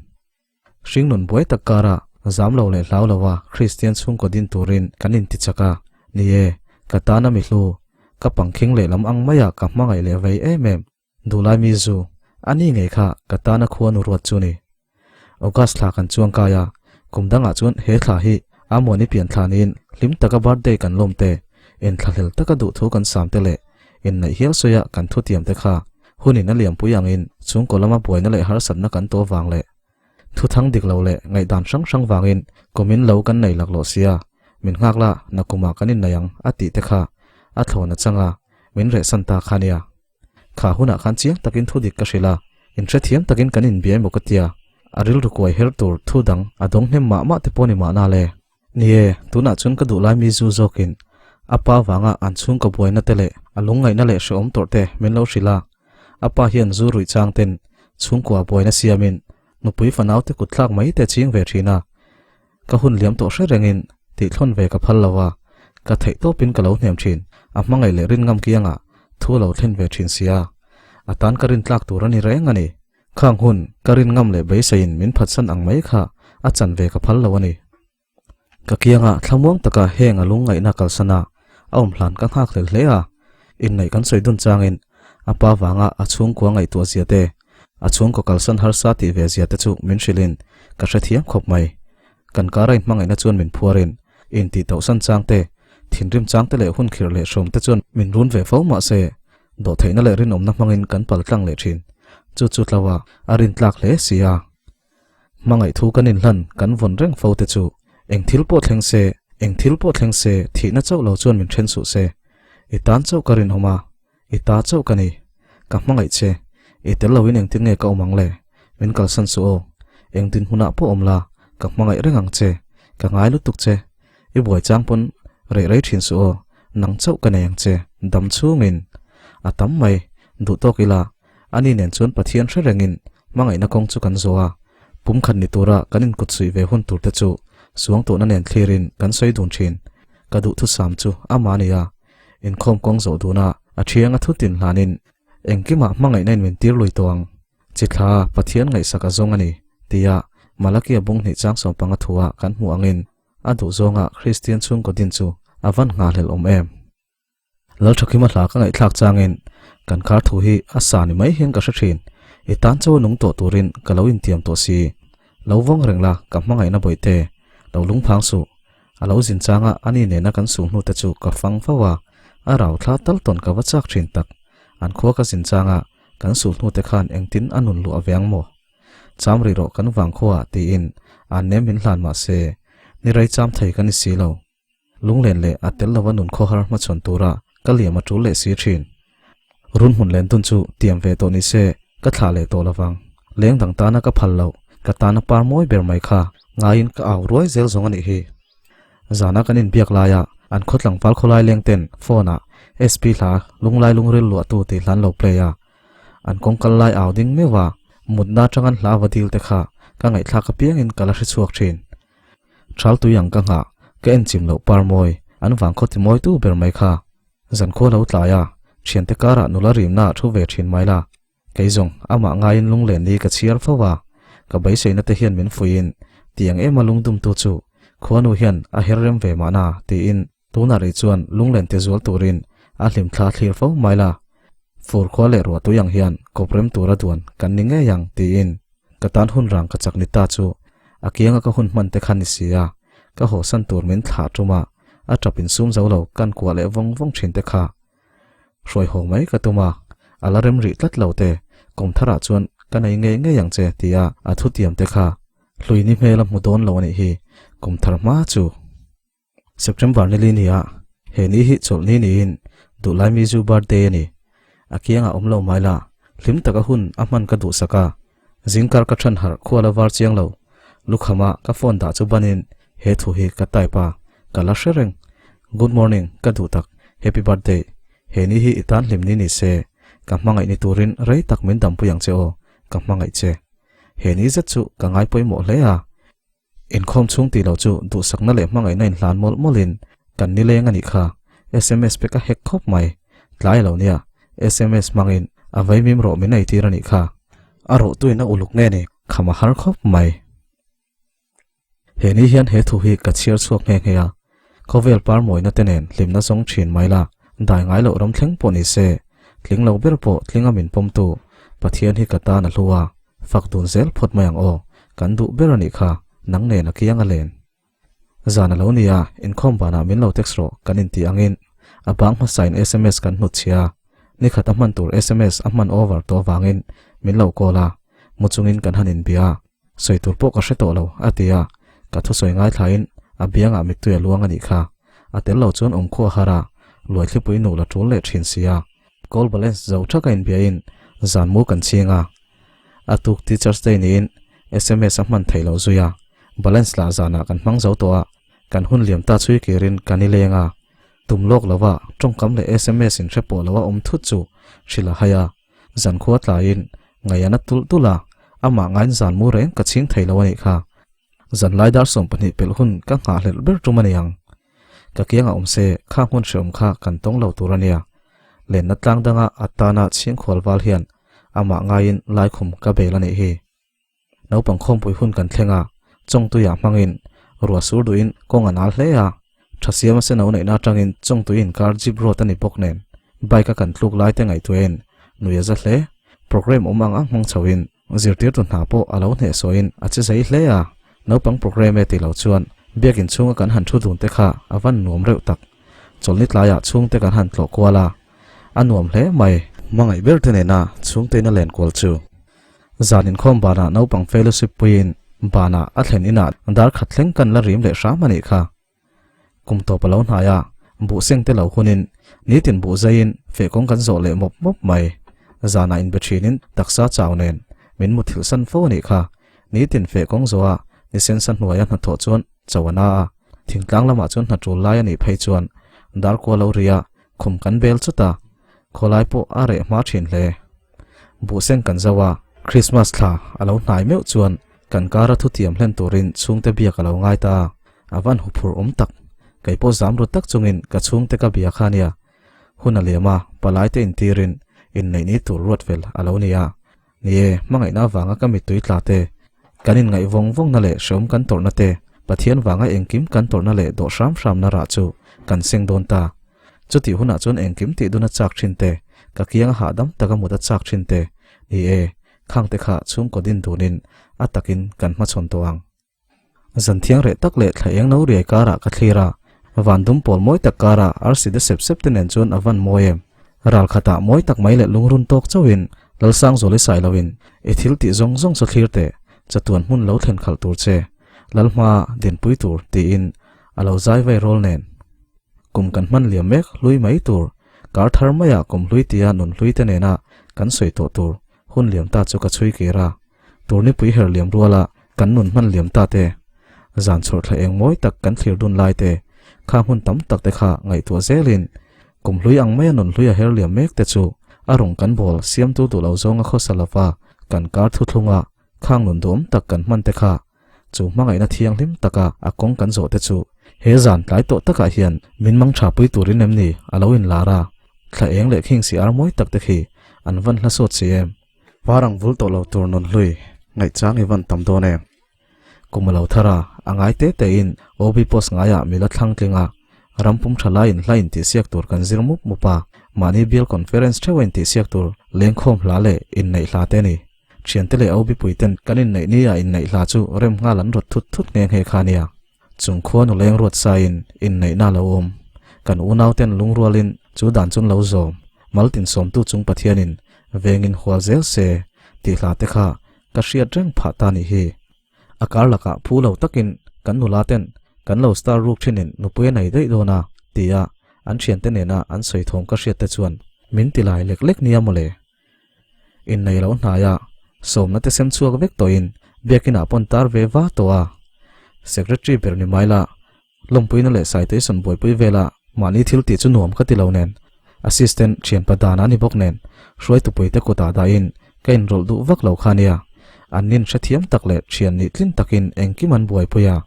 Hringnun buai tak kara zam lo leh hlau loa Kristian chhungkaw din turin kan inti chak a, ni e, ka tana mi hlu, ka pangkhing lehlam ang maia ka hmangaih leh vei em em, duhlai mi zu, a ni ngei kha ka tana khuanu ruat chu ni. August thla kan chuang kai a, kum dangah chuan he thla hi Amuani pian thla niin hlim taka birthday kan lawm te, inthlahlel taka duhthu kan sam te leh inneih hial sawia kan thutiam te kha hunin a liampui angin chhungkaw lama buaina leh harsatna kan tawh vang leh Thu thang dik lo leh ngaihdan hrang hrang vangin kumin lo kan nei laklawh sia, min nghak la na kumah kan innei ang a tih te kha a thlawn a chang a, min rehsan ta kha nia. Kha hunah khan chiang takin thu dik ka hrilh a, inhrethiam takin kan inbia emaw ka tia, a rilru kuai her tur thu dang a dawng hnem mah mah te pawh ni mahna le. Ni e, tunah chuan ka duh lai mi zu zawkin a pa vanga an chhungkaw buaina te leh a lungngaihna leh hrehawm tawrh te min lo hrilh a. A pa hian zu ruih chang ten chhungkua buaina siamin nupui fanau te kut thlak mai te ching ve thin a. Ka hun liam tawh hre rengin tihthlawn ve ka phal lo a, ka theih tawpin ka lo hnem thin. A hmangaih leh rin ngam kiangah thu a lo thlen ve thin sia. A tan ka rin tlak tur a ni reng a ni. Khang hun, ka rin ngam leh beiseiin min phatsan ang mai kha a chan ve ka phal lo a ni. Ka kianga thlamuang taka heng a lungngaihna kalsana a awm hlan ka nghak hlel hle a, inneih kan sawi dun changin a pa vanga a chhungkua ngaihtuah zia te, a chhungkaw kalsan harsa tih ve zia te chu min hrilhin ka hrethiam khawp mai. Kan kara inhmangaihna chuan min phuarin intih tauhsan chang te, thinrim chang te leh hun khirh leh hrawm te chuan min run ve fo mahse dawhtheihna leh rinawmna hmangin kan pal tlang leh thin. Chu chu tlo a, a rintlak hle si a. Hmangaih thu kan inhlan kan vawn reng fo te chu eng thil pawh thleng se, eng thil pawh thleng se thihna chauh lo chuan min then suh se. I tan chauh ka rinawm a, i ta chauh ka ni. Ka hmangaih che, i tel loin engtin nge ka awm ang le? Min kalsan suh aw. Eng dinhmunah pawh awm la, Ka hmangaih reng ang che, ka ngai lutuk che. I buai chang pawn reh rei thin suh aw, nang chauh ka nei ang che, dam chhungin. A tam mai, duh tawk ila, ani nen chuan Pathian hre rengin hmangaihna kawng chu kan zawh a, pumkhat ni tura kan inkut suih ve hun tur te chu suangtuahna nen thlirin kan sawi dun thin. Ka duhthusam chu amah a ni a, inkhawm kawng zawh duna a thiang a thutin hlanin engkimah hmangaihna in min tir lui tawh ang. Chithla Pathian ngaihsak a zawng a ni, tia Malakia bung hnih chang 15 thua kan hmuh angin a duh zawnga Kristian chhungkaw din chu a van nghahhlelh awm em? Lalthakima hla ka ngaihthlak changin kan khar thu hi a sa ni mai hian ka hre thin, i tan chaw nung tawh turin ka lo intiam tawh si. Lo vawng reng la ka hmangaihna bawihte, lo lungphang suh. A lo zin changa ani nena kan suh hnute chu ka fang fo a, a rau thla tal tawn ka va chak thin tak. An khua ka zin changa Kan sulhnute khan engtin a nun luah ve ang maw? Cham rih rawh kan vang khuaah tiin an nem min hlan mah se, ni rei cham thei ka ni si lo. Lunglen leh a tel lova nun khawhar hmachhawn tura ka liam a tul leh si thin. Run hmun len dun chu tiam ve tawh ni se ka thlah leh tawh lovang. Leng dang tana ka phal loh, ka tana par mawi ber mai kha ngaiin ka au ruai zel zawng a nih hi. Zana kan inbiak laia an khaw tlangval khawlai leng ten phone ah SP hla lunglai lungril luahtu tih hlan lo play a, an kawng kal lai au ding meuh a, mutna atang an hla va dil te kha ka ngaihthlak apiangin ka la hre chhuak thin. Thal tui ang ka nghah, ka en chim loh par mawi, an vang khaw ti mawi tu ber mai kha. Zankhua lo tlai a, thiante karah nula rimna ah thu ve thin mai la. Kei zawng, amah ngaiin lunglen ni ka chhiar fo a, ka beiseina te hian min fuiin, tiang ema lungdumtu chu khuanu hian a her rem ve mahna tiin tunah rih chuan lunglen ti zual turin a hlimthla thlir fo mai la. Fur khua leh ruah tui ang hian kawp rem tura duan kan ni ngei ang tiin ka tan hun rang ka chak ni ta chu a kianga ka hun hman te kha ni si a, ka hawsan tur min thlah tum a, a tap insum zo lo kan kuah leh vawng vawng thin te kha. Hruai haw mai ka tum a, a la rem rih tlat lo te, kum tharah chuan ka nei ngei ngei ang che tia a thutiam te kha hlui ni hmel a hmu dawn lo a nih hi, kum thar hma chu. September ni li nia, he ni hi chawlh ni niin duhlai mi zu birthday a ni. A kiangah awm lo mai la, hlim taka hun a hman ka duhsak a, zingkar ka than harh khual a var chiang lo. Lukhama ka phone dah chu banin he thu hi ka type a, ka la hre reng. Good morning, ka duh tak, happy birthday. He ni hi i tan hlim ni ni se, ka hmangaih ni turin rei tak min dampui ang che aw, ka hmangaih che. He ni zet chu ka ngai pawimawh hle a. Inkhawm chhung tih loh chu duhsakna leh hmangaihna inhlan mawlh mawlhin kan nileng a nih kha. Sms pe ka hek khawp mai. Tlai lo nia, sms hmangin a vaimim rawh min eitir a nih kha. A rawhtuin a uluk nge ni? Kham a har khawp mai. He ni hian he thu hi ka chhiar chhuak nghe nghe a. Khawvel par mawina te nen hlimna zawng thin mai la, dai ngai loh ram thleng pawh ni se, tling lo ber pawh tlinga min pawmtu Pathian hi ka tan a hlu a, fak dun zel phawt mai ang aw, kan duh ber a nih kha, nang nen a kiang a len. Zan a lo ni a, inkhawm banah min lo text rawh kan intih angin a bang hmasain sms kan hnutchhia a, nikhat a hman tur sms a hman over tawh avangin min lo call a, mu chungin kan han inbia a. Sawi tur pawh ka hre tawh lo, a ti a, ka thusawi ngaithlain a biangah mittui a luang a nih kha. A tel lo chuan awmkhua a har a, luaithlipui nuh la tul leh thin si a. Call balance zo thak a inbiain zan mu kan ching a. A tuk Teachers Day niin sms a hman theih loh zui a, balance lah zanah kan hmang zo tawh a, kan hun liam ta chhui kirin kan i leng a. Tum lawk lova tawngkam leh sms in hre pawh lo a awm thut chu hrilh a hai a. Zankhua tlaiin ngaihana tulh tulh a, amah ngaiin zan mu reng ka chhing thei lo a nih kha. Zanlai dar 20 pelh hun ka nghahhlelh ber tum a ni ang. Ka kiangah awm se kha hmun hrehawm kha kan tawng lo tur a nia. Lenna tlang danga a tana chhingkhual val hian amah ngaiin laikhum ka bel a nih hi. Naupang khawmpui hun kan thleng a, chawngtuiah hmangin ruah sur duhin kawng a nal hle a, tha siam a seno neihna atangin chawngtui inkar jeep road a ni bawk nen bike a kan tluk lai te ngaihtuahin nui a za hle. Programme awm ang ang hmang chhoin zirtirtu hna pawh a lo hnehsawhin a che zei hle a, naupang programme e ti lo chuan biakin chhunga kan han thu dun te kha a van nuam reuh tak. Chawlhni tlaiah chhungte kan han tlawh kual a, a nuam hle mai. Hmangaih ber te nena chhungtein a len kual chu. Zan inkhawm banah naupang fellowship puiin banah a thlen inah dar khat thleng kan la rim leh hram a nih kha. Kum tawp a lo hnai a, buh seng te lo hunin nitin buh zaiin feh kawng kan zawh leh mawp mawp mai. Zanah inbe thinin taksa chau nen min muthilh san fo a nih kha. Nitin feh kawng zawha. Ni sensa hnuaia hnathawh chuan cho a na a, thingtlang lamah chuan hna tul lai a nih phei chuan dar kua lo ri a, khum kan bel chut a, khawlai pawh a reh hma thin hle. Buhseng kan zo a, Christmas thla a lo hnai meuh chuan kan kara thutiam hlen turin chhungte biak a lo ngai ta a, a van huphurh awm tak. Kei pawh zam ru tak chungin ka chhungte ka bia kha nia. Hun a liam a, palaite intirin inneih ni tur ruat fel a lo ni a. Ni e, hmangaihna avanga ka mittui tla te, kan inngaih vawng vawngna leh hreawm kan tawrhna te, Pathian vanga engkim kan tawrhna leh dawh hram hramna rah chu kan seng dawn ta. Chutih hunah chuan engkim tih dun a chak thin te, ka kianga hahdam taka mut a chak thin te, ni e, khangte kha chhungkaw din dunin a takin kan hmachhawn tawh ang. Zan thiang reh tak leh thla eng no riai karah ka thlir a, van dum pawl mawi tak karah arsi de sep sep te nen chuan a van mawi em. Ral khatah mawi tak mai leh lungrun tawk chauhin Lalsangzuali sai loin i thil tih zawng zawng chu thlir teh, chatuan hmun lo thlen khalh tur che, Lalhma dinpui tur tiin a lo zai vai rawl nen. Kum kan hman liam mek hlui mai tur, kar thar maiah kum hlui tia nun hlui te nena kan sawi tawh tur hun liam ta chu ka chhui kir a. Turnipui her liam ruala kan nun hman liam ta te, zan chhawrh thla eng mawi tak kan thlir dun lai te, kha hmun tam tak te kha ngaihtuah zelin kum hlui ang maia nun hlui a her liam mek te chu a rawng kan bawl siamtu duh lo zawnga khawsa lova kan kar thuthlunga khang nun duhawm tak kan hman te kha chu hmangaihna thianghlim taka a kawng kan zawh te chu he zan tlai tawh takah hian min mang tha pui turin em ni a lo inlar a, thla eng leh khing si ar mawi tak te khi an van hla sawt si em. Parang vul tawh lo tur nun hlui ngaihchang i van tam dawn em? Kum a lo thar a, a ngai te te in OB post ngaiah mi la thlang tling a, ram pum tha lai in hla in tihsiak tur kan zir mup mup a, mahni bial conference theuh a in tihsiak tur lengkhawm hla leh inneih hla te a ni. Thiante leh OB pui ten kan inneih ni ah inneih hla chu rem nghal an rawt thut thut nghe nghe kha nia. Chung khua nuleng ruat saiin inneihna a lo awm. Kan unauten lungrualin chu dan chun lo zawm, maltin sawmtu chung Pathianin vengin hual zel se tih hla te kha ka hriat reng phah ta nih hi. A kar lakah phu lo takin kan nula ten kan lo star ruk thinin nupui a nei daih dawn a tia an thiante nena an sawi thawm ka hriat te chuan min ti lai lek lek nia mawle. Innei lo hnaia sawmna te sem chhuak vek tawhin biakinah pawn tar ve va tawh a. Secretary ber ni mai la, lawmpuina leh citation buaipui vela mahni thil tih chu nuam ka ti lo nen, assistant thianpa dan a ni bawk nen hruaitupuite kutah dahin ka inrawlh duh vak lo kha nia. An nin hrethiam tak leh thian nih tlin takin engkim an buaipui a.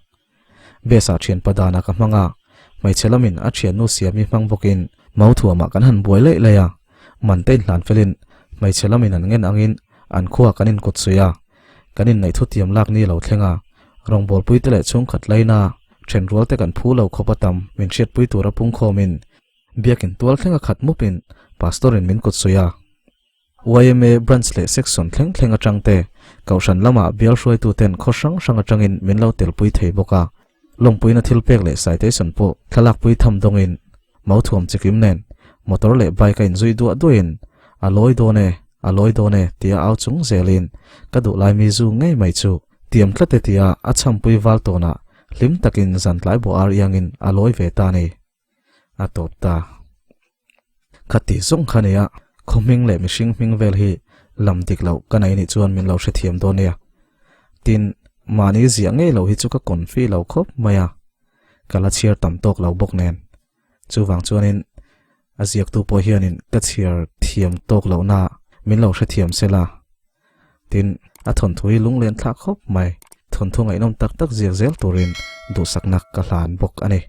Bes ah thianpa danah ka hmang a, hmeichhe lamin a thiannu siami hmang bawkin Mauthuamah kan han buai laih laih a, man te inhlan felin hmeichhe lamin an ngen angin an khuaa kan inkut suih a, kan inneih thutiam lak ni lo thleng a, rawngbawlpui te leh chhungkhat laina thenrual te kan phu lo khawp a tam min hriatpui tura pungkhawmin biakin tual thlenga khat mupin Pastor in min kut suih a. Yma Branch leh Section thleng thleng atang te, Kohhran lama bial hruaituten khaw hrang hrang atangin min lo telpui thei bawk a. Lawmpuina thil pek leh citation pawh thlalakpui tham dawngin Mauthuam chikim nen motor leh bike a inzui duah duahin a lawi dawn e, a lawi dawn e tia au chung zelin ka duh lai mi zu ngei mai chu tiam tlat e tia a chhampui val tawnah hlim takin zan tlai bawh ar iangin a lawi ve ta a ni. A tawp ta. Kha tih zawng kha nia, khaw hming leh mihring hming vel hi lam dik loh ka nei nih chuan min lo hrethiam dawn nia. Tin, mahni ziah ngei lo hi chu ka confi lo khawp mai a, ka la chhiar tam tawk lo bawk nen. Chuvang chuanin a ziaktu pawh hianin ka chhiar thiam tawk lohna min lo hrethiam sela. Tin, a thawnthu hi lunglen thlak khawp mai. Thawnthu ngaihnawm tak tak ziak zel turin duhsakna ka hlan bawk a ni.